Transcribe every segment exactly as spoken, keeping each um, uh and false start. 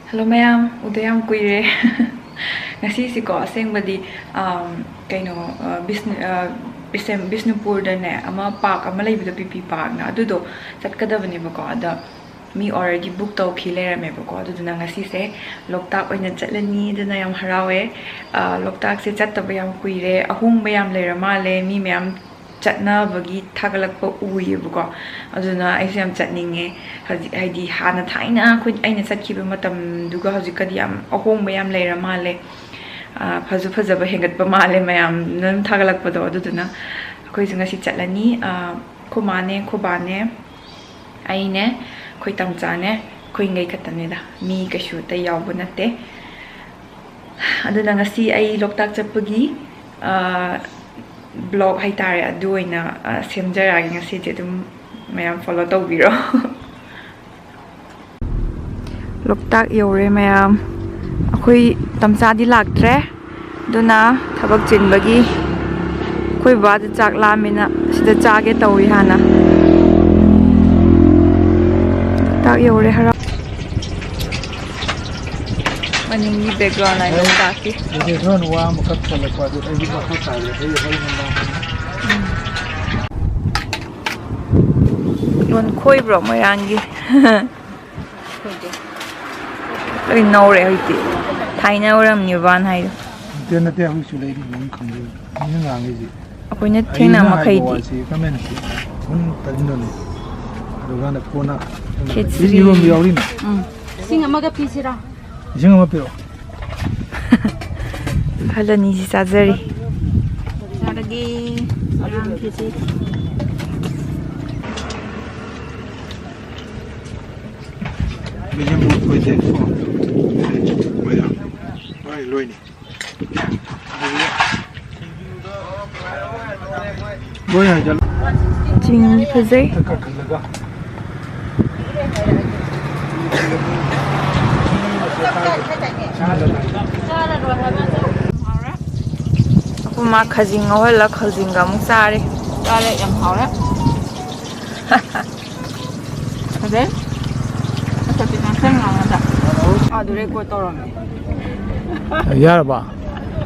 Hello ꯃꯌꯥꯝ, ꯎꯗ ꯌꯥꯝ ꯀꯨꯏꯔꯦ꯫ ꯉꯁꯤꯁꯤꯀꯣ, ꯑꯁꯦꯡꯕꯗꯤ, ꯑꯝ, ꯀꯩꯅꯣ, ꯑ, ꯕꯤꯁꯅꯨ-, ꯑ, ꯕꯤꯁꯦꯝ-, ꯕꯤꯁꯅꯨꯄꯨꯔꯗꯅꯦ, ꯑꯃ ꯄꯥꯔꯛ ꯑꯃ ꯂꯩꯕꯗꯣ, ꯄꯤꯄꯤ ꯄꯥꯔꯛꯅ, ꯑꯗꯨꯗꯣ ꯆꯠꯀꯗꯕꯅꯦꯕꯀꯣ꯫ ꯑꯗ ꯃꯤ already book ꯇꯧꯈꯤ ꯂꯩꯔꯝꯃꯦꯕꯀꯣ꯫ ꯑꯗꯨꯗꯨꯅ ꯉꯁꯤꯁꯦ ꯂꯣꯛꯇꯥꯛ ꯑꯣꯏꯅ ꯆꯠꯂꯅꯤ꯫ ꯑꯗꯨꯅ ꯌꯥꯝ ꯍꯔꯥꯎꯋꯦ꯫ ꯑ, ꯂꯣꯛꯇꯥꯛꯁꯦ ꯆꯠꯇꯕ ꯌꯥꯝ ꯀꯨꯏꯔꯦ꯫ ꯑꯍꯣꯡꯕ ꯌꯥꯝ ꯂꯩꯔ ꯃꯥꯜꯂꯦ꯫ ꯃꯤ ꯃꯌꯥꯝ ꯆꯠꯅꯕꯒꯤ ꯊꯥꯒꯠꯂꯛꯄ ꯎꯏꯌꯦꯕꯀꯣ꯫ ꯑꯗꯨꯅ ꯑꯩꯁꯨ ꯌꯥꯝ ꯆꯠꯅꯤꯡꯉꯦ꯫ ꯍꯧꯖꯤꯛ, ꯍꯥꯏꯗꯤ, ꯍꯥꯟꯅ ꯊꯥꯏꯅ ꯑꯩꯈꯣꯏ, ꯑꯩꯅ ꯆꯠꯈꯤꯕ ꯃꯇꯝꯗꯨꯒ ꯍꯧꯖꯤꯛꯀꯗꯤ ꯌꯥꯝ ꯑꯍꯣꯡꯕ ꯌꯥꯝ ꯂꯩꯔ ꯃꯥꯜꯂꯦ꯫ ꯑ, ꯐꯁꯨ ꯐꯖꯕ ꯍꯦꯟꯒꯠꯄ ꯃꯥꯜꯂꯦ ꯃꯌꯥꯝꯅ ꯑꯗꯨꯝ ꯊꯥꯒꯠꯂꯛꯄꯗꯣ꯫ ꯑꯗꯨꯗꯨꯅ ꯑꯩꯈꯣꯏꯁꯨ ꯉꯁꯤ ꯆꯠꯂꯅꯤ꯫ ꯑ, ꯑꯩꯈꯣꯏ ꯃꯥꯅꯦ, ꯑꯩꯈꯣꯏ ꯕꯥꯅꯦ, ꯑꯩꯅꯦ, ꯑꯩꯈꯣꯏ ꯇꯝꯆꯥꯅꯦ, ꯑꯩꯈꯣꯏꯉꯩ ꯈꯛꯇꯅꯤꯗ꯫ ꯃꯤ ꯀꯩꯁꯨ ꯑꯇꯩ ꯌꯥꯎꯕ ꯅꯠꯇꯦ꯫ ꯑꯗꯨꯅ ꯉꯁꯤ ꯑꯩ ꯂꯣꯛꯇꯥꯛ ꯆꯠꯄꯒꯤ, ꯑ, vlog ꯍꯥꯏꯇꯥꯔꯦ, ꯑꯗꯨ ꯑꯣꯏꯅ, ꯑ, ꯁꯦꯝꯖꯔꯛꯑꯒꯦ ꯉꯁꯤꯗꯤ꯫ ꯑꯗꯨꯝ ꯃꯌꯥꯝ follow ꯇꯧꯕꯤꯔꯣ꯫ ꯂꯣꯛꯇꯥꯛ ꯌꯧꯔꯦ ꯃꯌꯥꯝ꯫ ꯑꯩꯈꯣꯏ ꯇꯝꯆꯥꯗꯤ ꯂꯥꯛꯇ꯭ꯔꯦ, ꯑꯗꯨꯅ ꯊꯕꯛ ꯆꯤꯟꯕꯒꯤ ꯑꯩꯈꯣꯏ ꯕꯕꯥꯗ ꯆꯥꯛ ꯂꯥꯝꯃꯦꯅ ꯁꯤꯗ ꯆꯥꯒꯦ ꯇꯧꯔꯤ ꯍꯥꯟꯅ꯫ ꯂꯣꯛꯇꯥꯛ ꯌꯧꯔꯦ, ꯍꯔꯥꯎ꯫ ꯃꯅꯤꯡꯒꯤ background ꯍꯥꯏ ꯂꯣꯛꯇꯥꯛꯀꯤ꯫ ꯁꯤꯗ ꯈꯔ ꯋꯥ ꯑꯃꯈꯛ ꯊꯣꯛꯂꯛꯄ ꯑꯗꯨ ꯑꯩꯗꯤ ꯃꯈꯥ ꯇꯥꯔꯦ꯫ ꯑꯩ ꯍꯣꯔꯦꯟ ꯅꯨꯡꯗꯥꯡ ꯂꯣꯟ ꯈꯣꯏꯕ꯭ꯔꯣ ꯃꯣꯏꯔꯥꯡꯒꯤ? ꯂꯣꯏ ꯅꯧꯔꯦ ꯍꯧꯖꯤꯛꯇꯤ꯫ ꯊꯥꯏꯅ ꯑꯣꯏꯔꯝꯅꯤ ꯕꯥꯟ ꯍꯥꯏꯗꯣ꯫ ꯅꯠꯇꯦ, ꯅꯠꯇꯦ, ꯍꯧꯖꯤꯛꯁꯨ ꯂꯩꯔꯤ, ꯅꯪ ꯈꯪꯗꯦ꯫ ꯃꯤꯅ ꯉꯥꯡꯉꯤꯁꯤ꯫ ꯑꯩꯈꯣꯏꯅ ꯊꯦꯡꯅ ꯑꯩꯅ ꯍꯥꯏꯕ ꯃꯈꯩꯗꯤ꯫ ꯋꯥꯁꯤ comment ꯁꯤ ꯁꯨꯝ ꯇꯥꯁꯤꯟꯗꯣꯏꯅꯤ꯫ ꯑꯗꯨꯀꯥꯟꯗ ꯀꯣꯟꯅ ꯈꯦꯆ꯭ꯔꯤ꯫ ꯏꯔꯣꯟꯕ ꯌꯥꯎꯔꯤꯅꯦ꯫ ꯎꯝ꯫ ꯂꯤꯁꯤꯡ ꯑꯃꯒ ꯄꯤꯁꯤꯔꯥ? ꯂꯤꯁꯤꯡ ꯑꯃ ꯄꯤꯔꯛꯑꯣ꯫ ꯑꯍꯜ ꯑꯅꯤꯁꯤ ꯆꯥꯖꯔꯤ꯫ ꯆꯥꯔꯒꯦ꯫ ꯃꯌꯥꯝ ꯈꯦꯆ꯭ꯔꯤ꯫ ꯃꯤꯁꯦ ꯃꯨꯠ ꯑꯣꯏꯗꯦ꯫ ꯍꯣꯏ, ꯂꯣꯏꯅꯤ꯫ ꯂꯣꯏ ꯍꯥꯏꯖꯜꯂꯣ꯫ ꯆꯤꯡ ꯐꯖꯩ꯫ ꯀꯥꯈꯠꯂꯒ꯫ ꯑꯩꯈꯣꯏ ꯃꯥ ꯈꯖꯤꯡ ꯉꯧꯍꯜꯂ ꯈꯖꯤꯡꯒ ꯑꯃꯨꯛ ꯆꯥꯔꯦ꯫ ꯆꯥꯔꯦ, ꯌꯥꯝ ꯍꯥꯎꯔꯦ꯫ ꯐꯖꯩ꯫ ꯃꯁꯛꯇꯤ ꯉꯥꯡꯁꯪ ꯉꯥꯡꯉꯗ꯫ ꯑꯗꯨ record ꯇꯧꯔꯝꯃꯦ꯫ ꯌꯥꯔꯕ?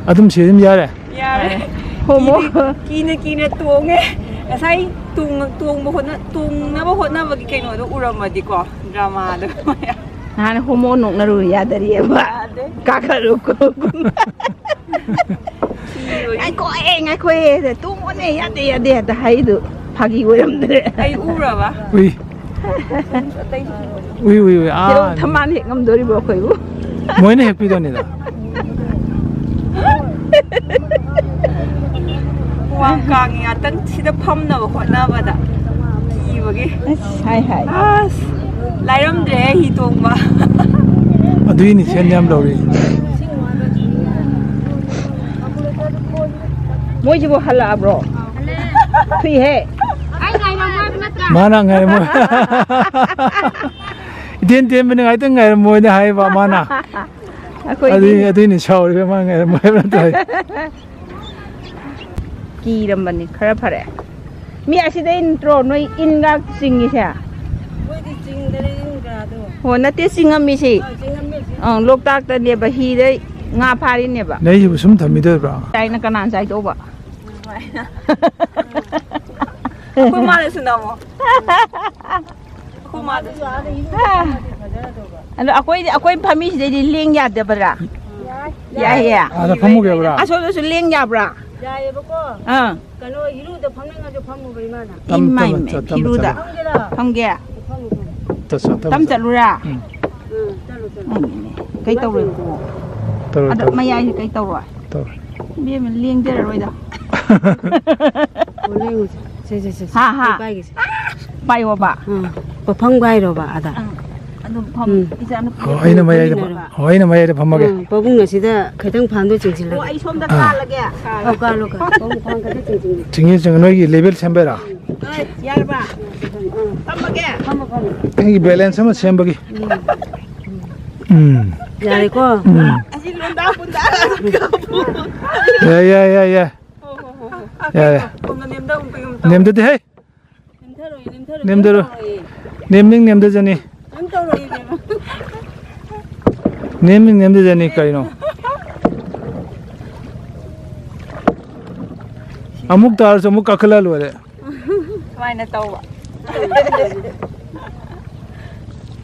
ꯑꯗꯨꯝ ꯁꯤ ꯑꯗꯨꯝ ꯌꯥꯔꯦ? ꯌꯥꯔꯦ꯫ ꯍꯣꯃꯣ꯫ ꯀꯤꯅ, ꯀꯤꯅ ꯀꯤꯅ ꯇꯣꯡꯉꯦ꯫ ꯉꯁꯥꯏ ꯇꯣꯡ-, ꯇꯣꯡꯕ ꯍꯣꯠꯅ-, ꯇꯣꯡꯅꯕ ꯍꯣꯠꯅꯕꯒꯤ ꯀꯩꯅꯣꯗꯣ ꯎꯔꯝꯃꯗꯤꯀꯣ, drama ꯗꯣ꯫ ꯅꯍꯥꯟ ꯍꯣꯃꯣ ꯅꯣꯛꯅꯔꯨ ꯌꯥꯗꯔꯤꯑꯕ꯫ ꯌꯥꯗꯦ꯫ ꯀꯥꯈꯠꯂꯨ ꯀꯣ꯫ ꯊꯤꯕꯒꯤ꯫ "ꯉꯥꯏꯈꯣꯑꯦ, ꯉꯥꯏꯈꯣꯑꯦ, ꯇꯣꯡꯉꯣꯅꯦ, ꯌꯥꯗꯦ, ꯌꯥꯗꯦ" ꯑꯗ ꯍꯥꯏꯗꯨ ꯐꯥꯒꯤ ꯑꯣꯏꯔꯝꯗ꯭ꯔꯦ꯫ ꯑꯩ ꯎꯔꯕ? ꯎꯏ꯫ ꯑꯇꯩ ꯎꯏ, ꯎꯏ, ꯎꯏ꯫ ꯁꯤꯗ ꯑꯥ, ꯊꯝꯕꯥꯜ ꯍꯦꯛ ꯉꯝꯗꯣꯔꯤꯕꯣ ꯑꯩꯈꯣꯏꯕꯨ? ꯃꯣꯏꯅ ꯍꯦꯛꯄꯤꯗꯣꯏꯅꯤꯗ꯫ ꯋꯥꯡ ꯀꯥꯡꯉꯤ ꯉꯥꯛꯇꯪ ꯁꯤꯗ ꯐꯝꯅꯕ ꯍꯣꯠꯅꯕꯗ ꯀꯤꯕꯒꯤ꯫ ꯑꯁ, ꯍꯥꯏ, ꯍꯥꯏ꯫ ꯑꯁ, ꯂꯥꯏꯔꯝꯗ꯭ꯔꯦꯍꯦ ꯍꯤ ꯇꯣꯡꯕ꯫ ꯑꯗꯨꯏꯅꯤ ꯁꯦꯟ ꯌꯥꯝ ꯂꯧꯔꯤ꯫ ꯃꯣꯏꯁꯤꯕꯨ ꯍꯜꯂꯛꯑꯕ꯭ꯔꯣ? ꯊꯨꯏꯍꯦ꯫ ꯃꯥꯅ ꯉꯥꯏꯔꯝꯃꯣꯏ꯫ ꯏꯇꯦꯟ ꯇꯦꯟꯕꯅꯤ, ꯉꯥꯏꯇꯪ ꯉꯥꯏꯔꯝꯃꯣꯏꯅ ꯍꯥꯏꯕ ꯃꯥꯅ꯫ ꯑꯩꯈꯣꯏꯗꯤ ꯑꯗꯨꯏ-, ꯑꯗꯨꯏꯅꯤ ꯁꯥꯎꯔꯤꯕ, ꯃꯥ ꯉꯥꯏꯔꯝꯃꯣꯏ ꯍꯥꯏꯕ ꯅꯠꯇ꯭ꯔꯣ? ꯀꯤꯔꯝꯕꯅꯤ, ꯈꯔ ꯐꯔꯦ꯫ ꯃꯤ ꯑꯁꯤꯗꯩ ꯅꯠꯇ꯭ꯔꯣ ꯅꯣꯏ ꯏꯟꯒ ꯆꯤꯡꯉꯤꯁꯦ? ꯃꯣꯏꯗꯤ ꯆꯤꯡꯗꯅ ꯏꯟꯒꯗꯣ꯫ ꯑꯣ, ꯅꯠꯇꯦ, ꯆꯤꯡꯉꯝꯃꯤꯁꯤ꯫ ꯑꯥ, ꯆꯤꯡꯉꯝꯃꯤ, ꯆꯤꯡꯉꯝꯃꯤ꯫ ꯑꯪ, ꯂꯣꯛꯇꯥꯛꯇꯅꯦꯕ, ꯍꯤꯗ ꯉꯥ ꯐꯥꯔꯤꯅꯦꯕ꯫ ꯅꯩꯁꯤꯕꯨ ꯁꯨꯝ ꯊꯝꯕꯤꯗꯣꯏꯕ꯭ꯔꯣ? ꯆꯥꯏꯅ ꯀꯅꯥꯅ ꯆꯥꯏꯗꯧꯕ? ꯑꯗꯨꯃꯥꯏꯅ꯫ ꯑꯩꯈꯣꯏ ꯃꯥꯅꯁꯨ ꯅꯝꯃꯣ꯫ ꯑꯩꯈꯣꯏ ꯃꯥꯗꯁꯨ ꯅꯝꯃꯣ꯫ ꯑꯗꯣ ꯑꯩꯈꯣꯏꯗꯤ, ꯑꯩꯈꯣꯏ ꯐꯝꯃꯤꯁꯤꯗꯩꯗꯤ ꯂꯦꯡ ꯌꯥꯗꯕ꯭ꯔꯥ? ꯌꯥꯏꯌꯦ꯫ ꯑꯥꯗ ꯐꯝꯃꯨꯒꯦꯕ꯭ꯔꯥ? ꯑꯁꯣꯝꯗꯁꯨ ꯂꯦꯡ ꯌꯥꯕ꯭ꯔꯥ? ꯌꯥꯏꯌꯦꯕꯀꯣ꯫ ꯑꯥ꯫ ꯀꯩꯅꯣ, ꯏꯔꯨꯗ ꯐꯝꯅꯤꯡꯉꯁꯨ ꯐꯝꯃꯨꯕ ꯏꯃꯥꯅ꯫ ꯇꯝ-, ꯏꯃꯥꯏ ꯇꯝ-, ꯃꯥꯏ, ꯇꯝ-, ꯇꯝ-, ꯐꯤꯔꯨꯗ꯫ ꯇꯝ-, ꯐꯝꯒꯦꯔꯥ? ꯐꯝꯒꯦ? ꯐꯝꯃꯨ, ꯐꯝꯃꯨ꯫ ꯆꯠꯁꯣ, ꯇꯝ ꯇꯝ ꯆꯠ-, ꯆꯠꯂꯨꯔꯥ? ꯎꯝ꯫ ꯎꯝ, ꯆꯠꯂꯨ, ꯆꯠꯂꯨ꯫ ꯎꯝ, ꯀꯩ ꯇꯧꯔꯣꯏ? ꯇꯧꯔꯣꯏ, ꯑꯗ ꯇꯧꯔꯣꯏ꯫ ꯃꯌꯥꯏꯁꯦ ꯀꯩ ꯇꯧꯔꯣꯏ? ꯇꯧꯔꯣꯏ꯫ ꯏꯕꯦꯝꯃ, ꯂꯦꯡꯗꯔꯔꯣꯏꯗ꯫ ꯑꯣ, ꯂꯦꯡꯉꯨꯁꯦ꯫ ꯁꯦ, ꯁꯦ, ꯁꯦ, ꯁꯦ꯫ ꯍꯥ, ꯍꯥ꯫ ꯑꯩ ꯄꯥꯏꯒꯦꯁꯦ꯫ ꯄꯥꯏꯌꯣꯕ꯫ ꯎꯝ꯫ ꯄꯐꯝ ꯒꯥꯏꯔꯣꯕ ꯑꯗ꯫ ꯑꯪ꯫ ꯑꯗꯨꯝ ꯐꯝ-, ꯎꯝ꯫ ꯏꯆꯥꯅꯨꯄꯤ ꯑꯣ, ꯑꯩꯅ ꯃꯌꯥꯏꯗ ꯐꯝ-, ꯐꯝꯃꯤꯟꯅꯔꯕ꯫ ꯑꯣ, ꯑꯩꯅ ꯃꯌꯥꯏꯗ ꯐꯝꯃꯒꯦ꯫ ꯎꯝ, ꯄꯥꯕꯨꯡ ꯑꯁꯤꯗ ꯈꯤꯇꯪ ꯐꯥꯟꯗꯣ ꯆꯤꯡꯁꯤꯜꯂꯒ꯫ ꯑꯣ, ꯑꯩ ꯁꯣꯝꯗ ꯑꯥ꯫ ꯀꯥꯜꯂꯒꯦ꯫ ꯑꯧ, ꯀꯥꯜꯂꯣ, ꯀꯥꯜꯂꯣ꯫ ꯄꯥꯕꯨꯡ ꯐꯥꯟ ꯈꯤꯇꯪ ꯆꯤꯡꯁꯤꯜꯂꯒ꯫ ꯆꯤꯡꯉꯤ, ꯆꯤꯡꯉꯤ, ꯅꯣꯏꯒꯤ level ꯁꯦꯝꯕꯩꯔꯣ? ꯍꯣꯏ, ꯌꯥꯔꯕ? ꯎꯝ꯫ ꯐꯝꯃꯒꯦ? ꯐꯝꯃꯣ, ꯐꯝꯃꯣ꯫ ꯑꯩꯒꯤ balance ꯑꯃ ꯁꯦꯝꯕꯒꯤ꯫ ꯎꯝ꯫ ꯎꯝ꯫ ꯌꯥꯔꯦꯀꯣ? ꯎꯝ꯫ ꯑꯁꯤ ꯂꯣꯟꯗꯥ ꯄꯨꯟꯗꯥ꯫ ꯌꯥꯏ, ꯌꯥꯏ, ꯌꯥꯏ, ꯌꯥꯏ꯫ ꯍꯣ, ꯍꯣ, ꯍꯣ, ꯍꯣ꯫ ꯌꯥꯏ, ꯌꯥꯏ꯫ ꯀꯩꯅꯣ ꯅꯦꯝꯗꯧ, ꯀꯩꯅꯣꯝ ꯇꯧ꯫ ꯅꯦꯝꯗꯗꯦ, ꯍꯩ꯫ ꯅꯦꯝꯊꯔꯣꯏ, ꯅꯦꯝꯊꯔꯣꯏ, ꯅꯦꯝꯊꯔꯣꯏ꯫ ꯅꯦꯝꯅꯤꯡ ꯅꯦꯝꯊꯖꯅꯤ꯫ ꯀꯩꯝ ꯇꯧꯔꯣꯏ, ꯏꯕꯦꯝꯃ꯫ ꯅꯦꯝꯗꯤ ꯅꯦꯝꯗꯖꯅꯤ ꯀꯩꯅꯣ꯫ ꯑꯃꯨꯛ ꯇꯥꯔꯁꯨ ꯑꯃꯨꯛ ꯀꯥꯈꯠꯂ ꯂꯣꯏꯔꯦ꯫ ꯁꯨꯃꯥꯏꯅ ꯇꯧꯕ꯫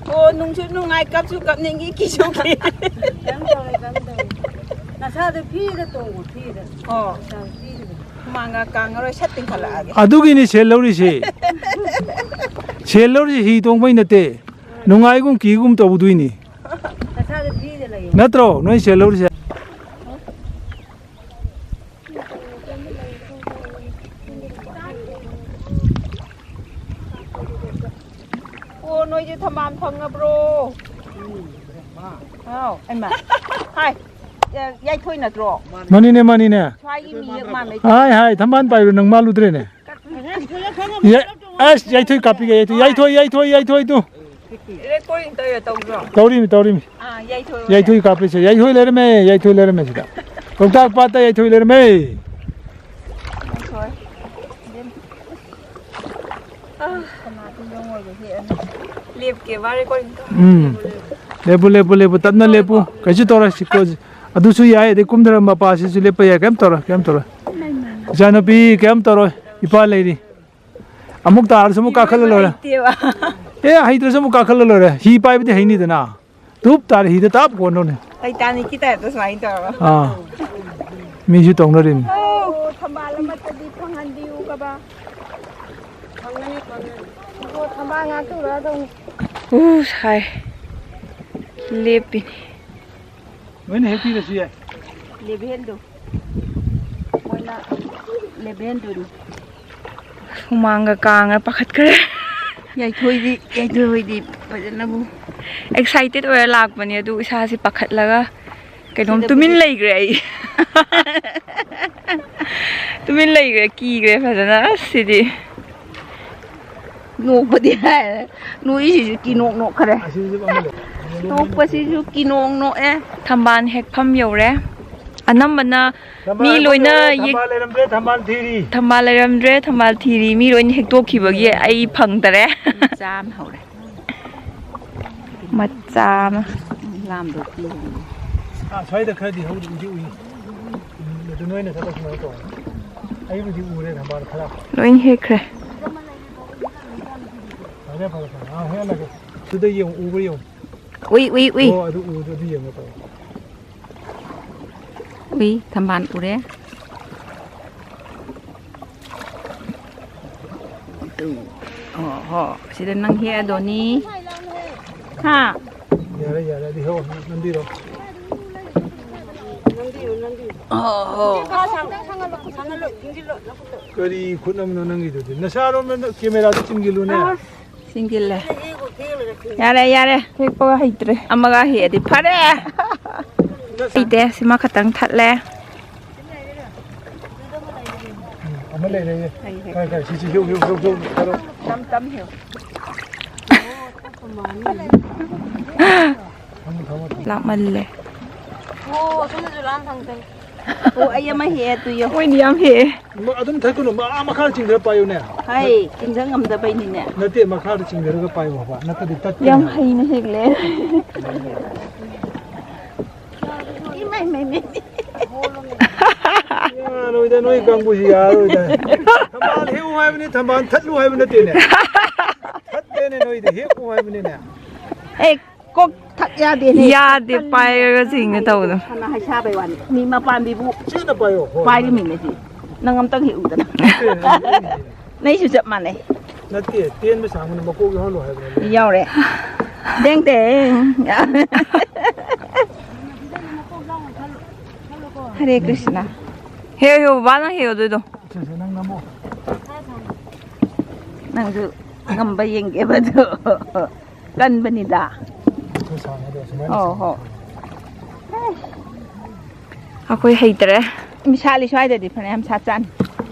ꯑꯣ, ꯅꯨꯡꯁꯨ ꯅꯨꯡꯉꯥꯏ, ꯀꯞꯁꯨ ꯀꯞꯅꯤꯡꯉꯤ, ꯀꯤꯁꯨ ꯀꯤ꯫ ꯀꯩꯝ ꯇꯧꯔꯣꯏ, ꯀꯩꯝ ꯇꯧꯔꯣꯏ꯫ ꯅꯁꯥꯗꯣ ꯐ꯭ꯔꯤꯗ ꯇꯣꯡꯉꯣ, ꯐ꯭ꯔꯤꯗ꯫ ꯑꯣ꯫ ꯅꯁꯥꯗꯣ ꯐ꯭ꯔꯤꯗ ꯂꯩ꯫ ꯍꯨꯃꯥꯡꯒ ꯀꯥꯡꯉꯔꯣꯏ, ꯁꯠ ꯇꯤꯡꯈꯠꯂꯛꯑꯒꯦ꯫ ꯑꯗꯨꯒꯤꯅꯤ ꯁꯦꯜ ꯂꯧꯔꯤꯁꯦ꯫ ꯁꯦꯜ ꯂꯧꯔꯤꯁꯦ ꯍꯤ ꯇꯣꯡꯕꯩ ꯅꯠꯇꯦ꯫ ꯅꯨꯡꯉꯥꯏꯒꯨꯝ ꯀꯤꯒꯨꯝ ꯇꯧꯗꯣꯏꯅꯤ꯫ ꯅꯁꯥꯗꯣ ꯐ꯭ꯔꯤꯗ ꯂꯩꯌꯣ꯫ ꯅꯠꯇ꯭ꯔꯣ ꯅꯣꯏ ꯁꯦꯜ ꯂꯧꯔꯤꯁꯦ? ꯑꯣ, ꯅꯣꯏꯁꯦ ꯊꯝꯕꯥꯜ ꯐꯪꯉꯕ꯭ꯔꯣ? ꯍꯥꯎ, ꯍꯩꯃꯥ꯫ ꯍꯥꯏ, ꯌꯥꯏꯊꯣꯏ ꯅꯠꯇ꯭ꯔꯣ? ꯃꯥꯅꯤꯅꯦ, ꯃꯥꯅꯤꯅꯦ꯫ ꯁ꯭ꯋꯥꯏꯒꯤ ꯃꯤ ꯍꯦꯛ ꯃꯥꯟꯅꯩ꯫ ꯍꯥꯏ, ꯍꯥꯏ, ꯊꯝꯕꯥꯜ ꯄꯥꯏꯕ ꯅꯪ ꯃꯥꯜꯂꯨꯗ꯭ꯔꯦꯅꯦ꯫ ꯌꯥ-, ꯑꯁ, ꯌꯥꯏꯊꯣꯏ ꯀꯥꯞꯄꯤꯒꯦ, ꯌꯥꯏꯊꯣꯏ, ꯌꯥꯏꯊꯣꯏ, ꯌꯥꯏꯊꯣꯏ, ꯌꯥꯏꯊꯣꯏ ꯇꯨ꯫ Recording ꯇꯧꯔꯤꯔꯣ, ꯇꯧꯗ꯭ꯔꯣ? ꯇꯧꯔꯤꯃꯤ, ꯇꯧꯔꯤꯃꯤ꯫ ꯑꯥ, ꯌꯥꯏꯊꯣꯏ ꯍꯣꯏ꯫ ꯌꯥꯏꯊꯣꯏ ꯀꯥꯞꯄꯤꯁꯦ, ꯌꯥꯏꯊꯣꯏ ꯂꯩꯔꯝꯃꯦ, ꯌꯥꯏꯊꯣꯏ ꯂꯩꯔꯝꯃꯦ ꯁꯤꯗ꯫ ꯂꯣꯛꯇꯥꯛ ꯄꯥꯠꯇ ꯌꯥꯏꯊꯣꯏ ꯂꯩꯔꯝꯃꯦ꯫ ꯌꯥꯏꯊꯣꯏ꯫ ꯑꯥ꯫ ꯂꯦꯞꯀꯦꯕ, recording ꯇꯧ꯫ ꯎꯝ꯫ ꯂꯦꯞꯄꯨ, ꯂꯦꯞꯄꯨ, ꯂꯦꯞꯄꯨ꯫ ꯇꯞꯅ ꯂꯦꯞꯄꯨ꯫ ꯀꯩꯁꯨ ꯇꯧꯔꯣꯏ, ꯁꯤ ꯀꯣ-, ꯑꯗꯨꯁꯨ ꯌꯥꯏ, ꯑꯗꯩ ꯀꯨꯝꯊꯔꯝꯕ ꯃꯄꯥꯁꯤꯁꯨ ꯂꯦꯞꯄ ꯌꯥꯏ, ꯀꯩꯝ ꯇꯧꯔꯣꯏ, ꯀꯩꯝ ꯇꯧꯔꯣꯏ꯫ ꯏꯆꯥꯅꯨꯄꯤ, ꯀꯩꯝ ꯇꯧꯔꯣꯏ, ꯏꯄꯥ ꯂꯩꯔꯤ꯫ ꯑꯃꯨꯛ ꯇꯥꯔꯁꯨ ꯑꯃꯨꯛ ꯀꯥꯈꯠꯂ ꯂꯣꯏꯔꯦ꯫ ꯍꯩꯇꯦꯕ꯫ ꯑꯦ, ꯍꯩꯇ꯭ꯔꯁꯨ ꯑꯃꯨꯛ ꯀꯥꯈꯠꯂ ꯂꯣꯏꯔꯦ꯫ ꯍꯤ ꯄꯥꯏꯕꯗꯤ ꯍꯩꯅꯤꯗꯅ꯫ ꯇꯨꯞ ꯇꯥꯔꯦ, ꯍꯤꯗ ꯇꯥꯞ ꯀꯣꯟꯗꯧꯅꯦ꯫ Titanic ꯀꯤ type ꯇ ꯁꯨꯃꯥꯏꯅ ꯇꯧꯔꯒ꯫ ꯑꯥ꯫ ꯃꯤꯁꯨ ꯇꯧꯅꯔꯤꯝꯅꯤ꯫ ꯑꯣ, ꯊꯝꯕꯥꯜ ꯑꯃꯠꯇꯗꯤ ꯐꯪꯍꯟꯕꯤꯌꯨ ꯀꯕꯥ꯫ ꯐꯪꯒꯅꯤ, ꯐꯪꯒꯅꯤ꯫ ꯑꯣ, ꯊꯝꯕꯥꯜ ꯉꯥꯛꯇ ꯎꯔꯛꯑꯗꯧꯅꯤ꯫ ꯎ, ꯁꯥꯏ꯫ ꯂꯦꯞꯄꯤꯅꯤ꯫ ꯂꯣꯏꯅ ꯍꯦꯛꯄꯤꯔꯁꯨ ꯌꯥꯏ꯫ ꯂꯦꯕꯦꯟꯗꯣ꯫ ꯃꯣꯏꯅ ꯂꯦꯕꯦꯟꯗꯨꯅꯤ꯫ ꯍꯨꯃꯥꯡꯒ ꯀꯥꯡꯉ ꯄꯥꯈꯠꯈ꯭ꯔꯦ꯫ ꯌꯥꯏꯊꯣꯏꯗꯤ, ꯌꯥꯏꯊꯣꯏ ꯍꯣꯏꯗꯤ ꯐꯖꯅꯕꯨ꯫ Excited ꯑꯣꯏꯔ ꯂꯥꯛꯄꯅꯦ, ꯑꯗꯨ ꯏꯁꯥꯁꯦ ꯄꯥꯈꯠꯂꯒ ꯀꯩꯅꯣꯝ ꯁꯤꯗꯕꯨꯗꯤ ꯇꯨꯃꯤꯟ ꯂꯩꯈ꯭ꯔꯦ ꯑꯩ꯫ ꯇꯨꯃꯤꯟ ꯂꯩꯈ꯭ꯔꯦ, ꯀꯤꯈ꯭ꯔꯦ ꯐꯖꯅ꯫ ꯑꯁ, ꯁꯤꯗꯤ꯫ ꯅꯣꯛꯄꯗꯤ ꯍꯥꯏꯔꯦ꯫ ꯅꯣꯛꯏꯁꯤꯁꯨ ꯀꯤꯅꯣꯛ ꯅꯣꯛꯈ꯭ꯔꯦ꯫ ꯑꯁꯤꯁꯨ ꯑꯃ ꯂꯩ꯫ ꯅꯣꯛꯄꯁꯤꯁꯨ ꯀꯤꯅꯣꯛ ꯅꯣꯛꯑꯦ꯫ ꯊꯝꯕꯥꯜ ꯍꯦꯛꯐꯝ ꯌꯧꯔꯦ꯫ ꯑꯅꯝꯕꯅ ꯑꯅꯝꯕ ꯃꯤ ꯂꯣꯏꯅ ꯍꯦꯛꯐꯝ ꯌꯧꯔꯦ꯫ ꯌꯦꯛ-, ꯊꯝꯕꯥꯜ ꯂꯩꯔꯝꯗ꯭ꯔꯦ, ꯊꯝꯕꯥꯜ ꯊꯤꯔꯤ꯫ ꯊꯝꯕꯥꯜ ꯂꯩꯔꯝꯗ꯭ꯔꯦ, ꯊꯝꯕꯥꯜ ꯊꯤꯔꯤ꯫ ꯃꯤ ꯂꯣꯏꯅ ꯍꯦꯛꯇꯣꯛꯈꯤꯕꯒꯤ ꯑꯩ ꯐꯪꯗꯔꯦ꯫ ꯃꯆꯥ ꯑꯃ ꯍꯧꯔꯦ꯫ ꯃꯆꯥ ꯑꯃ꯫ ꯂꯥꯝꯗꯣ ꯄꯤꯔꯤꯅꯦ꯫ ꯑꯥ, ꯁ꯭ꯋꯥꯏꯗ ꯈꯔꯗꯤ ꯍꯧꯔꯤ, ꯎꯗꯤ ꯎꯏ꯫ ꯎꯝ, ꯑꯗꯨ ꯅꯣꯏꯅ ꯈꯔ ꯀꯩꯅꯣ ꯇꯧ꯫ ꯑꯩꯕꯨꯗꯤ ꯎꯔꯦ ꯊꯝꯕꯥꯜ ꯈꯔ꯫ ꯂꯣꯏ ꯍꯦꯛꯈ꯭ꯔꯦ꯫ ꯐꯔꯦ, ꯐꯔꯦ, ꯐꯔꯦ꯫ ꯑꯥ, ꯍꯦꯛꯍꯜꯂꯒꯦ꯫ ꯁꯤꯗ ꯌꯦꯡꯉꯨ, ꯎꯕ꯭ꯔꯥ ꯌꯦꯡꯉꯨ꯫ ꯎꯏ, ꯎꯏ, ꯎꯏ꯫ ꯑꯣ, ꯑꯗꯨ ꯎꯗ꯭ꯔꯗꯤ ꯌꯦꯡꯉꯣ ꯇꯧ꯫ ꯎꯏ, ꯊꯝꯕꯥꯜ ꯎꯔꯦ꯫ ꯑꯗꯨ, ꯑꯣ ꯍꯣ, ꯁꯤꯗ ꯅꯪ ꯍꯦꯛꯑꯗꯣꯅꯤ꯫ ꯍꯥ? ꯌꯥꯔꯦ, ꯌꯥꯔꯦ, ꯑꯗꯨ ꯍꯦꯛꯑꯣ, ꯅꯝꯕꯤꯔꯣ꯫ ꯑꯣ ꯍꯣ꯫ ꯀꯔꯤ ꯈꯨꯠꯅꯝꯅꯣ ꯅꯪꯒꯤꯗꯨꯗꯤ? ꯅꯁꯥꯔꯣꯝꯗ ꯀꯦꯃꯦꯔꯥꯗ ꯆꯤꯡꯁꯤꯜꯂꯨꯅꯦ꯫ ꯆꯤꯡꯁꯤꯜꯂꯦ꯫ ꯌꯥꯔꯦ, ꯌꯥꯔꯦ꯫ ꯍꯦꯛꯄꯒ ꯍꯩꯇ꯭ꯔꯦ꯫ ꯑꯃꯒ ꯍꯦꯛꯑꯗꯤ ꯐꯔꯦ꯫ ꯍꯩꯇꯦ, ꯁꯤꯃ ꯈꯛꯇꯪ ꯊꯠꯂꯦ꯫ ꯎꯝ, ꯑꯃ ꯂꯩꯔꯦ꯫ ꯈꯔ, ꯈꯔ, ꯁꯤ, ꯁꯤ, ꯍꯦꯛꯎ, ꯍꯦꯛꯎ, ꯍꯦꯛꯎ, ꯍꯦꯛꯎ, ꯍꯦꯛꯎ꯫ ꯇꯝ, ꯇꯝ ꯍꯦꯛꯎ꯫ ꯊꯝꯃꯣ, ꯊꯝꯃꯣ, ꯊꯝꯃꯣ꯫ ꯂꯥꯞꯃꯜꯂꯦ꯫ ꯑꯣ, ꯑꯩ ꯑꯃ ꯍꯦꯛꯑꯦ, ꯇꯨ ꯌꯦꯡꯉꯨ꯫ ꯃꯣꯏꯗꯤ ꯌꯥꯝ ꯍꯦꯛꯑꯦ꯫ ꯃ-, ꯑꯗꯨꯝ ꯊꯠꯀꯅꯨ, ꯃꯥ ꯑꯥ ꯃꯈꯥ ꯆꯤꯡꯊꯔ ꯄꯥꯏꯌꯨꯅꯦ꯫ ꯍꯩ, ꯆꯤꯡꯊ ꯉꯝꯗꯕꯩꯅꯤꯅꯦ꯫ ꯅꯠꯇꯦ, ꯃꯈꯥꯗ ꯆꯤꯡꯊꯔꯒ ꯄꯥꯏꯌꯣ ꯍꯥꯏꯕ, ꯅꯠꯇ꯭ꯔꯗꯤ ꯇꯠꯀꯅꯤ ꯌꯥꯝ ꯍꯥꯏꯕ꯫ ꯍꯩꯅ ꯍꯦꯛꯂꯦ꯫ ꯏꯃꯥꯏ, ꯃꯥꯏ, ꯃꯥꯏ, ꯃꯥꯏ꯫ ꯌꯥꯔꯣꯏꯗ, ꯅꯣꯏ ꯀꯥꯡꯕꯨꯁꯤ ꯌꯥꯔꯣꯏꯗ꯫ ꯊꯝꯕꯥꯜ ꯍꯦꯛꯎ ꯍꯥꯏꯕꯅꯤ, ꯊꯝꯕꯥꯜ ꯊꯠꯂꯨ ꯍꯥꯏꯕ ꯅꯠꯇꯦꯅꯦ꯫ ꯊꯠꯇꯦꯅꯦ, ꯅꯣꯏꯗꯤ ꯍꯦꯛꯎ ꯍꯥꯏꯕꯅꯤꯅꯦ꯫ ꯑꯦ, ꯀꯣꯛ ꯊꯠ ꯌꯥꯗꯦꯅꯦ꯫ ꯌꯥꯗꯦ, ꯄꯥꯏꯔꯒ ꯆꯤꯡꯉꯦ ꯇꯧꯕꯗꯣ꯫ ꯐꯅ ꯍꯥꯏꯁꯥꯕꯩ ꯋꯥꯅꯤ꯫ ꯃꯤ ꯃꯄꯥꯟꯕꯤꯕꯨ ꯆꯦꯠꯅ ꯄꯥꯏꯌꯣ, ꯍꯣꯏ, ꯄꯥꯏꯔꯤꯃꯤꯅꯦ ꯁꯤ꯫ ꯅꯪ ꯑꯝꯇꯪ ꯍꯦꯛꯎꯗꯅ꯫ ꯅꯠꯇꯦ, ꯅꯪ ꯍꯦꯛꯎꯗꯅ꯫ ꯅꯩꯁꯨ ꯆꯞ ꯃꯥꯟꯅꯩ꯫ ꯅꯠꯇꯦ, ꯇꯦꯟꯕ ꯁꯥꯡꯕꯅ ꯃꯀꯣꯛ ꯌꯥꯎꯍꯜꯂꯣ ꯍꯥꯏꯕꯅꯦ꯫ ꯌꯥꯎꯔꯦ꯫ ꯗꯦꯡ ꯗꯦꯡ꯫ ꯍꯔꯦ ꯀ꯭ꯔꯤꯁꯅ꯫ ꯍꯦꯛꯑꯣ, ꯍꯦꯛꯑꯣ, ꯕꯕꯥ ꯅꯪ ꯍꯦꯛꯑꯣ ꯑꯗꯨꯏꯗꯣ꯫ ꯁꯦ, ꯁꯦ, ꯅꯪ ꯅꯝꯃꯣ꯫ ꯅꯪꯁꯨ ꯉꯝꯕ ꯌꯦꯡꯒꯦꯕ ꯑꯗꯨ꯫ ꯀꯟꯕꯅꯤꯗ꯫ ꯈꯔ ꯁꯥꯡꯉꯗꯤ ꯑꯁꯨꯃꯥꯏꯅ ꯑꯣ, ꯁꯥꯡꯉꯗꯤ ꯍꯣ꯫ ꯐꯩ꯫ ꯑꯩꯈꯣꯏ ꯍꯩꯇ꯭ꯔꯦ꯫ ꯃꯤꯁꯥꯂꯤ ꯁ꯭ꯋꯥꯏꯗꯗꯤ ꯐꯅꯌꯥꯝ ꯁꯥꯠ ꯆꯥꯅꯤ꯫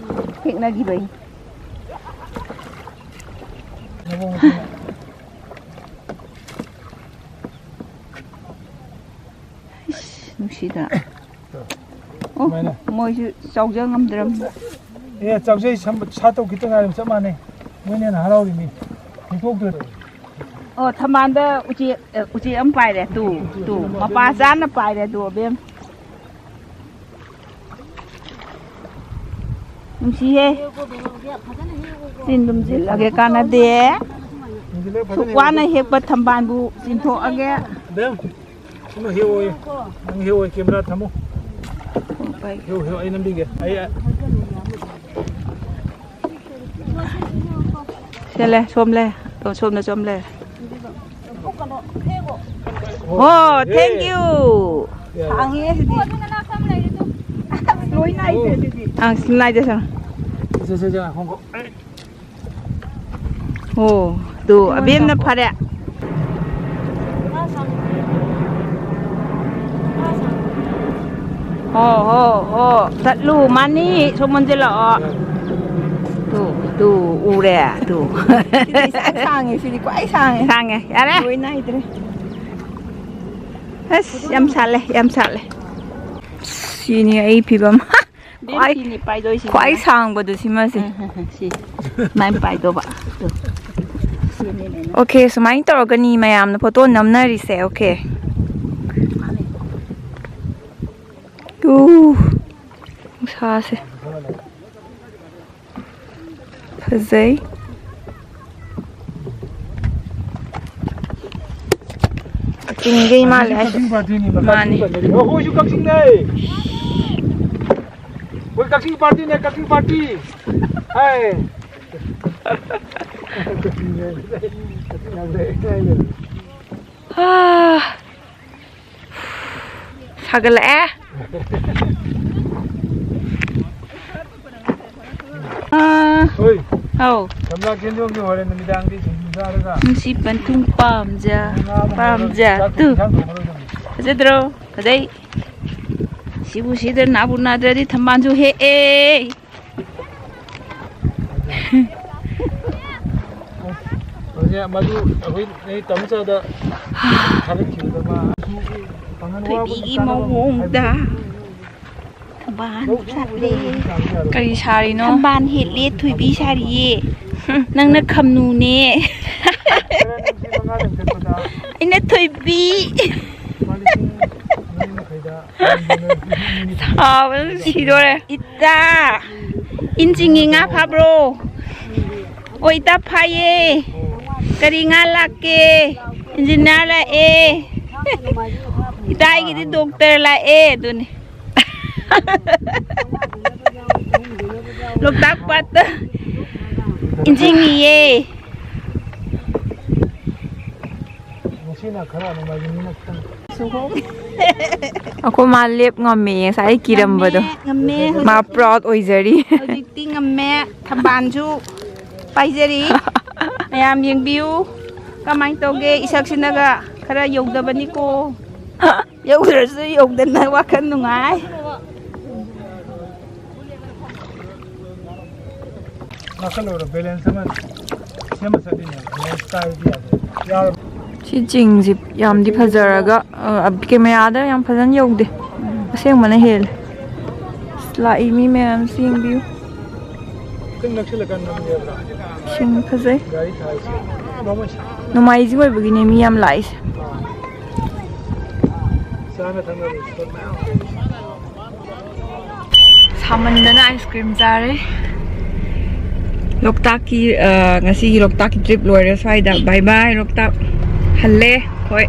ꯍꯦꯛꯅꯈꯤꯕꯩ꯫ ꯅꯨꯡꯁꯤꯗ꯫ ꯑꯣ, ꯁꯨꯃꯥꯏꯅ꯫ ꯃꯣꯏꯁꯨ ꯆꯥꯎꯖ ꯉꯝꯗ꯭ꯔꯕꯅꯤ꯫ ꯑꯦ, ꯆꯥꯎꯖꯩ ꯁꯝ-, ꯁꯥꯠꯇꯧ ꯈꯤꯇ ꯉꯥꯏꯔꯦ, ꯆꯞ ꯃꯥꯟꯅꯩ꯫ ꯃꯣꯏꯅ ꯍꯦꯟꯅ ꯍꯔꯥꯎꯔꯤꯅꯤ꯫ ꯍꯦꯛꯊꯣꯛꯇ꯭ꯔꯦ꯫ ꯑꯣ, ꯊꯝꯕꯥꯜꯗ ꯎꯆꯦꯛ, ꯑ, ꯎꯆꯦꯛ ꯑꯃ ꯄꯥꯏꯔꯦ꯫ ꯇꯨ, ꯇꯨ, ꯃꯄꯥ ꯆꯥꯅ ꯄꯥꯏꯔꯦ ꯑꯗꯨ, ꯑꯕꯦꯝ꯫ ꯅꯨꯡꯁꯤꯍꯦ꯫ ꯆꯤꯟ ꯂꯨꯝꯁꯤꯜꯂꯒꯦ, ꯀꯥꯟꯅꯗꯦ꯫ ꯁꯨꯛ ꯋꯥꯅ ꯍꯦꯛꯄ ꯊꯝꯕꯥꯜꯕꯨ ꯆꯤꯟꯊꯣꯛꯑꯒꯦ꯫ ꯑꯕꯦꯝ, ꯁꯤꯃ ꯍꯦꯛꯑꯣꯌꯦ꯫ ꯅꯪ ꯍꯦꯛꯑꯣꯌꯦ, ꯀꯦꯃꯦꯔꯥ ꯊꯝꯃꯣ꯫ ꯍꯦꯛꯑꯣ, ꯍꯦꯛꯑꯣ, ꯑꯩ ꯅꯝꯕꯤꯒꯦ꯫ ꯑꯩ, ꯁꯦ ꯂꯦ, ꯁꯣꯝ ꯂꯦ꯫ ꯑꯣ, ꯁꯣꯝꯗ ꯁꯣꯝ ꯂꯦ꯫ ꯑꯣ, thank you꯫ ꯁꯥꯡꯉꯦ ꯁꯤꯗꯤ꯫ ꯂꯣꯏ ꯅꯥꯏꯗ꯭ꯔꯦ ꯁꯤꯗꯤ꯫ ꯑꯪ, ꯁꯤ ꯅꯥꯏꯗꯦ, ꯁꯥ꯫ ꯁꯦ, ꯁꯦ, ꯁꯦ, ꯉꯥꯏꯈꯣ, ꯉꯥꯏꯈꯣ꯫ ꯑꯣ, ꯇꯨ, ꯑꯕꯦꯝꯅ ꯐꯔꯦ꯫ ꯍꯣ, ꯍꯣ, ꯍꯣ, ꯆꯠꯂꯨ, ꯃꯥꯅꯤ, ꯁꯣꯝ ꯑꯣꯟꯁꯤꯜꯂꯛꯑꯣ꯫ ꯇꯨ, ꯇꯨ, ꯎꯔꯦ, ꯇꯨ꯫ ꯁꯤꯗꯤ ꯏꯁꯥꯡ ꯁꯥꯡꯉꯦ, ꯁꯤꯗꯤ ꯈ꯭ꯋꯥꯏ ꯁꯥꯡꯉꯦ꯫ ꯁꯥꯡꯉꯦ, ꯌꯥꯔꯦ꯫ ꯂꯣꯏ ꯅꯥꯏꯗ꯭ꯔꯦ꯫ ꯑꯁ, ꯌꯥꯝ ꯁꯥꯠꯂꯦ, ꯌꯥꯝ ꯁꯥꯠꯂꯦ꯫ ꯁꯤꯅꯤ ꯑꯩ ꯐꯤꯕꯝ꯫ ꯈ꯭ꯋꯥꯏ, ꯕꯦꯝꯁꯤꯅꯤ ꯄꯥꯏꯗꯣꯏꯁꯤꯅ꯫ ꯈ꯭ꯋꯥꯏ ꯁꯥꯡꯕꯗꯣ ꯁꯤꯃꯁꯦ꯫ ꯎꯝ, ꯎꯝ, ꯎꯝ, ꯁꯤ꯫ ꯁꯨꯃꯥꯏꯅ ꯄꯥꯏꯗꯧꯕ꯫ ꯑꯗꯣ ꯁꯤꯅꯤꯅꯦ꯫ ꯑꯣꯀꯦ, ꯁꯨꯃꯥꯏꯅ ꯇꯧꯔꯒꯅꯤ ꯃꯌꯥꯝꯅ ꯐꯣꯇꯣ ꯅꯝꯅꯔꯤꯁꯦ꯫ ꯑꯣꯀꯦ꯫ ꯇꯨ, ꯅꯨꯡꯁꯥꯁꯦ꯫ ꯐꯖꯩ꯫ ꯀꯛꯆꯤꯡꯗꯩ ꯃꯥꯜꯂꯦ ꯍꯥꯏꯁꯦ꯫ ꯀꯛꯆꯤꯡ ꯄꯥꯔꯇꯤꯅꯤ꯫ ꯃꯥꯅꯤ꯫ ꯑꯩꯈꯣꯏꯁꯨ ꯀꯛꯆꯤꯡꯅꯦ꯫ ꯑꯩꯈꯣꯏ ꯀꯛꯆꯤꯡ ꯄꯥꯔꯇꯤꯅꯦ, ꯀꯛꯆꯤꯡ ꯄꯥꯔꯇꯤ꯫ ꯍꯥꯏ꯫ ꯍꯥ꯫ ꯁꯥꯒꯠꯂꯛꯑꯦ꯫ ꯑꯥ, ꯍꯣꯏ꯫ ꯑꯧ꯫ ꯀꯃꯂꯥ ꯀꯦꯟꯖꯣꯡꯒꯤ ꯍꯣꯔꯦꯟ ꯅꯨꯃꯤꯗꯥꯡꯗꯤ ꯁꯤꯡꯖꯨ ꯆꯥꯔꯒ꯫ ꯅꯨꯡꯁꯤ ꯄꯟꯊꯨꯡ ꯄꯥꯝꯖ, ꯉꯥ ꯑꯃ ꯍꯧꯔꯒ ꯄꯥꯝꯖ ꯆꯥꯛ ꯇꯨ꯫ ꯏꯟꯁꯥꯡ ꯊꯣꯡꯉꯔꯣꯏꯗꯕꯅꯤ꯫ ꯐꯖꯗ꯭ꯔꯣ? ꯐꯖꯩ꯫ ꯁꯤꯕꯨ ꯁꯤꯗ ꯅꯥꯕꯨ ꯅꯥꯗ꯭ꯔꯗꯤ ꯊꯝꯕꯥꯜꯁꯨ ꯍꯦꯛꯑꯦ꯫ ꯍꯧꯖꯤꯛ ꯃꯗꯨ ꯑꯩꯈꯣꯏ ꯅꯣꯏ ꯇꯥꯃꯣꯆꯥꯗ ꯊꯥꯒꯠꯈꯤꯕꯗ ꯃꯥ ꯄꯥꯡꯒꯜ ꯋꯥꯕꯒꯤ ꯊꯣꯏꯕꯤꯒꯤ ꯀꯥꯟꯅꯕ ꯃꯑꯣꯡꯗ ꯍꯥꯏꯕꯗꯤ ꯊꯝꯕꯥꯜ ꯂꯧ ꯁꯥꯠꯂꯦ꯫ ꯁꯨꯕꯗ ꯀꯔꯤ ꯁꯥꯔꯤꯅꯣ? ꯊꯝꯕꯥꯜ ꯍꯦꯛꯂꯦ, ꯊꯣꯏꯕꯤ ꯁꯥꯔꯤꯌꯦ꯫ ꯅꯪꯅ ꯈꯝꯅꯨꯅꯦ꯫ ꯈꯔ ꯅꯨꯡꯁꯤ ꯃꯉꯥ ꯑꯩꯅ ꯊꯣꯏꯕꯤ꯫ ꯂꯨꯄꯥ ꯂꯤꯁꯤꯡ ꯃꯔꯤ ꯃꯈꯥꯏꯗ ꯁꯥꯕꯅ ꯁꯤꯗꯣꯔꯦ꯫ ꯏꯇꯥ, ꯏꯟ ꯆꯤꯡꯉꯤ, ꯉꯥ ꯐꯥꯕ꯭ꯔꯣ? ꯑꯣ, ꯏꯇꯥ ꯐꯥꯏꯌꯦ꯫ ꯀꯔꯤ ꯉꯥ ꯂꯥꯛꯀꯦ? ꯏꯟꯖꯤꯅꯤꯌꯥꯔ ꯂꯥꯛꯑꯦ꯫ ꯏꯇꯥ ꯑꯩꯒꯤꯗꯤ ꯗꯣꯛꯇꯔ ꯂꯥꯛꯑꯦ꯫ ꯑꯗꯨꯅꯤ꯫ ꯂꯣꯛꯇꯥꯛ ꯄꯥꯠꯇ ꯏꯟꯖꯤꯡꯉꯤꯌꯦ꯫ ꯉꯁꯤꯅ ꯈꯔ ꯅꯨꯡꯉꯥꯏꯕꯅꯤꯅ ꯈꯤꯇꯪ꯫ ꯑꯩꯈꯣꯏ ꯃꯥ ꯂꯦꯞ ꯉꯝꯃꯦ ꯉꯁꯥꯏ ꯀꯤꯔꯝꯕꯗꯣ꯫ ꯉꯝꯃꯦ, ꯉꯝꯃꯦ꯫ ꯃꯥ ꯍꯧꯖꯤꯛꯇꯤ꯫ Proud ꯑꯣꯏꯖꯔꯤ꯫ ꯍꯧꯖꯤꯛꯇꯤ ꯉꯝꯃꯦ꯫ ꯊꯝꯕꯥꯜꯁꯨ ꯄꯥꯏꯖꯔꯤ꯫ ꯃꯌꯥꯝ ꯌꯦꯡꯕꯤꯌꯨ꯫ ꯀꯃꯥꯏꯅ ꯇꯧꯒꯦ? ꯏꯁꯛꯁꯤꯅꯒ ꯈꯔ ꯌꯧꯗꯕꯅꯤꯀꯣ꯫ ꯌꯧꯗ꯭ꯔꯁꯨ ꯌꯧꯗꯅ ꯋꯥꯈꯜ ꯅꯨꯡꯉꯥꯏ꯫ ꯅꯥꯀꯜꯂꯣꯔ balance ꯑꯃ ꯁꯦꯝꯃ ꯆꯠꯂꯤꯅꯦ꯫ Balance ꯀꯥꯏꯕꯗꯤ ꯌꯥꯗꯦ꯫ ꯌꯥꯔꯕ? ꯁꯤ ꯆꯤꯡꯁꯤ ꯌꯥꯝꯗꯤ ꯐꯖꯔꯒ, ꯑ, ꯀꯦꯃꯦꯔꯥꯗ ꯌꯥꯝ ꯐꯖꯅ ꯌꯧꯗꯦ꯫ ꯑꯁꯦꯡꯕꯅ ꯍꯦꯜꯂꯦ꯫ ꯑꯁ, ꯂꯥꯛꯏ ꯃꯤ ꯃꯌꯥꯝꯁꯤ ꯌꯦꯡꯕꯤꯌꯨ꯫ ꯈꯤꯇꯪ ꯅꯛꯁꯤꯜꯂꯀꯥꯟꯗ ꯅꯝꯒꯦꯕ꯭ꯔꯥ? ꯏꯁꯤꯡ ꯐꯖꯩ꯫ ꯒꯥꯔꯤ ꯊꯥꯏꯁꯦ꯫ ꯅꯣꯡꯃꯥꯏꯖꯤꯡ ꯑꯣꯏꯕꯒꯤꯅꯦ ꯃꯤ ꯌꯥꯝ ꯂꯥꯛꯏꯁꯦ꯫ ꯆꯥꯅ ꯊꯛꯅꯕ ꯄꯣꯠ ꯃꯌꯥꯝ ꯂꯩꯔꯤ꯫ ꯁꯥꯃꯟꯗꯅ ice cream ꯆꯥꯔꯦ꯫ ꯂꯣꯛꯇꯥꯛꯀꯤ, ꯑ, ꯉꯁꯤꯒꯤ ꯂꯣꯛꯇꯥꯛꯀꯤ trip ꯂꯣꯏꯔꯦ ꯁ꯭ꯋꯥꯏꯗ꯫ Bye bye ꯂꯣꯛꯇꯥꯛ꯫ ꯍꯜꯂꯦ꯫ ꯍꯣꯏ꯫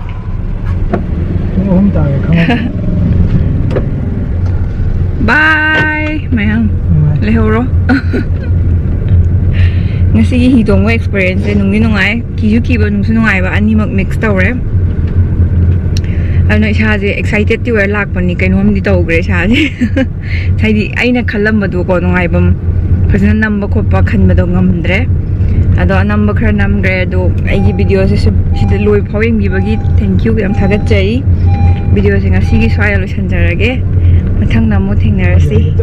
ꯄꯨꯡ ꯑꯍꯨꯝ ꯇꯥꯔꯦ ꯈꯪꯍꯧꯗꯦ꯫ Bye ꯃꯌꯥꯝ꯫ ꯎꯝ꯫ ꯂꯩꯍꯧꯔꯣ꯫ ꯉꯁꯤꯒꯤ ꯍꯤ ꯇꯣꯡꯕ experience ꯁꯦ ꯅꯨꯡꯗꯤ ꯅꯨꯡꯉꯥꯏ, ꯀꯤꯁꯨ ꯀꯤꯕ, ꯅꯨꯡꯁꯨ ꯅꯨꯡꯉꯥꯏꯕ, ꯑꯅꯤꯃꯛ mix ꯇꯧꯔꯦ꯫ ꯑꯗꯨꯅ ꯏꯁꯥꯁꯦ excited ꯇꯤ ꯑꯣꯏꯔ ꯂꯥꯛꯄꯅꯤ, ꯀꯩꯅꯣꯝꯗꯤ ꯇꯧꯈ꯭ꯔꯦ ꯏꯁꯥꯁꯦ꯫ ꯍꯥꯏꯗꯤ ꯑꯩꯅ ꯈꯜꯂꯝꯕꯗꯣꯀꯣ, ꯅꯨꯡꯉꯥꯏꯐꯝ ꯐꯖꯅ ꯅꯝꯕ ꯈꯣꯠꯄ ꯈꯟꯕꯗꯣ ꯉꯝꯗ꯭ꯔꯦ꯫ ꯑꯗꯣ ꯑꯅꯝꯕ ꯈꯔ ꯅꯝꯈ꯭ꯔꯦ꯫ ꯑꯗꯣ ꯑꯩꯒꯤ video ꯁꯦ ꯁꯤ-, ꯁꯤꯗ ꯂꯣꯏꯕ ꯐꯥꯎ ꯌꯦꯡꯕꯤꯕꯒꯤ thank you, ꯌꯥꯝ ꯊꯥꯒꯠꯆꯔꯤ꯫ Video ꯁꯦ ꯉꯁꯤꯒꯤ ꯁ꯭ꯋꯥꯏꯗ ꯂꯣꯏꯁꯤꯟꯖꯔꯒꯦ꯫ ꯃꯊꯪꯗ ꯑꯃꯨꯛ ꯊꯦꯡꯅꯔꯁꯤ꯫